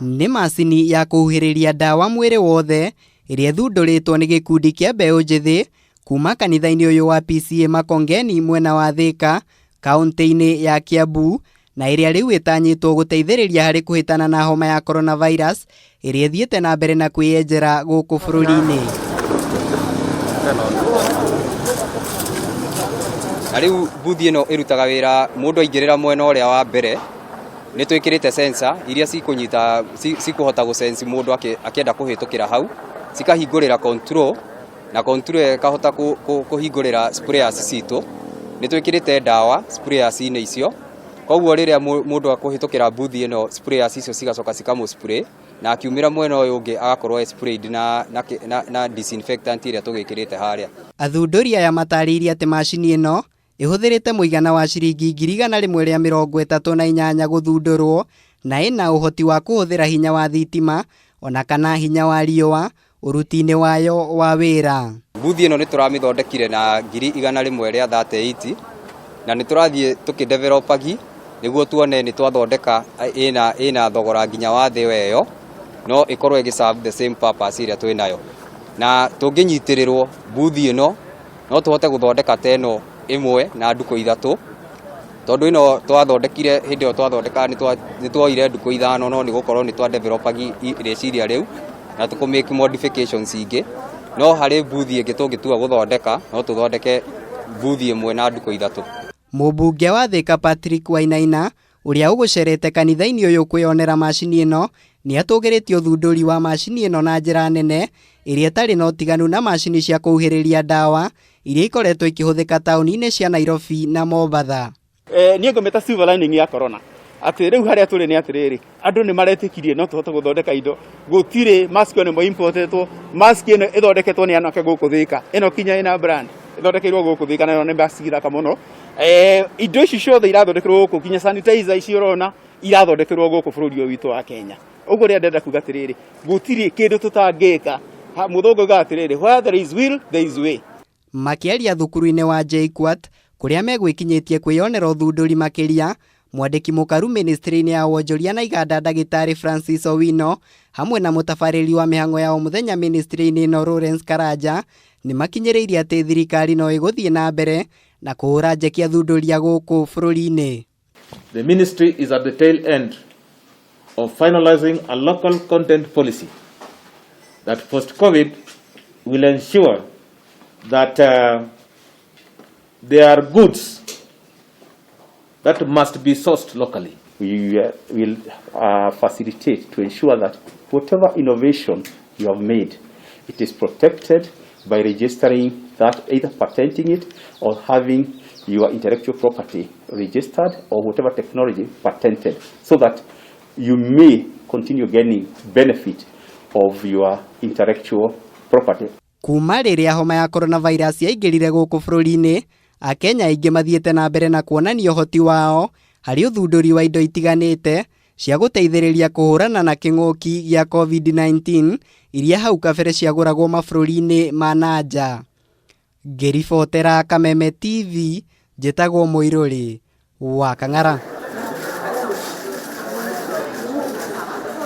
Nĩ macini ya kũhuhĩrĩria ndawa mwĩrĩ wothe ĩrĩa ĩthundũrĩtwo nĩ gĩkundi kĩa mbeũ njĩthĩ kuma kanitha-inĩ ũyũ wa PCEA Makongeni mwena wa Thĩka, kaũntĩ-inĩ ya Kiambu, na ĩrĩa rĩu ĩtanyĩtwo gũteithĩrĩria harĩ kũhĩtana na homa ya coronavirus ĩrĩa ĩthiĩte na mbere na kwĩyenjera gũkũ bũrũri-inĩ. Na rĩu mbuthi ĩno ĩrutaga wĩra mũndũ aingĩrĩra mwena ũrĩa wa mbere, nĩ twĩkĩrĩte sensor iria cikũnyita, cikũhota gũ sense mũndũ akĩenda kũhĩtũkĩra hau, cikahingũrĩra control na control ĩkahota kũhingũrĩra sprayers citũ. Nĩ twĩkĩrĩte ndawa sprayers-inĩ icio, koguo rĩrĩa mũndũ akũhĩtũkĩra mbuthi ĩno sprayers icio cigacoka cikamũ spray na akiumĩra mwena ũyũ ũngĩ agakorwo e sprayed na disinfectant ĩrĩa tũgĩkĩrĩte harĩa. Athundũri aya matarĩirie atĩ macini ĩno ĩhũthĩrĩte mũigana wa ciringi 138,000 gũthundũrwo na ĩna ũhoti wa kũhũthĩra hinya wa thitima ona kana hinya wa riũa ũruti-inĩ wayo wa wĩra. Mbuthi ĩno nĩ tũramĩthondekire na 138,000 na nĩ tũrathiĩ tũkĩdevelopagi nĩguo tuone nĩ twathondeka ĩna thogora nginya wa thĩ weyo no ĩkorwo ĩgĩ serve the same purpose ĩrĩa twĩ nayo, na tũngĩnyitĩrĩrwo mbuthi ĩno no tũhote gũthondeka ta ĩno ĩmwe na ndukũ 3, tondũ ĩno twathondekire hĩndĩ ĩyo twathondekaga nĩ tuoire ndukũ 5, no nĩ gũkorwo nĩ twa developagi rĩciria rĩu na tũkũ make modifications ingĩ, no harĩ mbuthi ĩngĩ tũngĩtua gũthondeka no tũthondeke mbuthi ĩmwe na ndukũ 3. Mũmbunge wa Thĩka Patrick Wainaina ũrĩa ũgũcerete kanitha-inĩ ũyũ kwĩyonera macini ĩno nĩ atũgĩrĩtie ũthundũri wa macini ĩno na njĩra nene ĩrĩa ĩtarĩ na ũtiganu na macini cia kũhuhĩrĩria ndawa iria ikoretwo ikĩhũthĩka taũni-inĩ cia Nairobi na Mombatha. Niĩ ngũmĩta silver lining ya corona, atĩ rĩu harĩa tũrĩ nĩ atĩrĩrĩ, andũ nĩ maretĩkirie no tũhote gũthondeka indo, gũtirĩ mask ĩno importetwo, mask ĩno ĩthondeketwo nĩ anake gũkũ Thĩka, ĩno kinya ĩna brand ĩthondekeirwo gũkũ Thĩka, nayo nĩ mask thaka mũno. Indo ici ciothe irathondekerwo gũkũ, kinya sanitizer ici ũrona irathondekerwo gũkũ bũrũri ũyũ witũ wa Kenya. Ũguo rĩrĩa ndĩrenda kuga atĩrĩrĩ, gũtirĩ kĩndũ tũtangĩka. Mũthũngũ augaga atĩrĩrĩ, where there is will there is way. Makĩaria thukuru-inĩ wa JKUAT kũrĩa megwĩkinyĩtie kwĩyonera ũthundũri makĩria, mwandĩki mũkaru ministry-inĩ ya wonjoria na iganda ndagĩtarĩ Francis Owino hamwe na mũtabarĩri wa mĩhang'o ya o mũthenya ministry-inĩ ĩno Lawrence Karanja nĩ makinyĩrĩirie atĩ thirikari no ĩgũthiĩ na mbere na kũhũra njeki athundũri a gũkũ bũrũri-inĩ. The ministry is at the tail end of finalizing a local content policy that post-COVID will ensure that there are goods that must be sourced locally. We will facilitate to ensure that whatever innovation you have made, it is protected by registering that, either patenting it or having your intellectual property registered or whatever technology patented, so that you may continue gaining benefit of your intellectual property. Kuma rĩrĩa homa ya coronavirus yaingĩrire gũkũ bũrũri-inĩ, Akenya aingĩ mathiĩte na mbere na kuonania ũhoti wao harĩ ũthundũri wa indo itiganĩte cia gũteithĩrĩria kũhũrana na kĩng'ũki gĩa COVID-19 iria hau kabere ciagũragwo mabũrũri-inĩ ma na nja. Ngĩribotera Kameme TV, njĩtagwo Mũirũrĩ wa Kang'ara.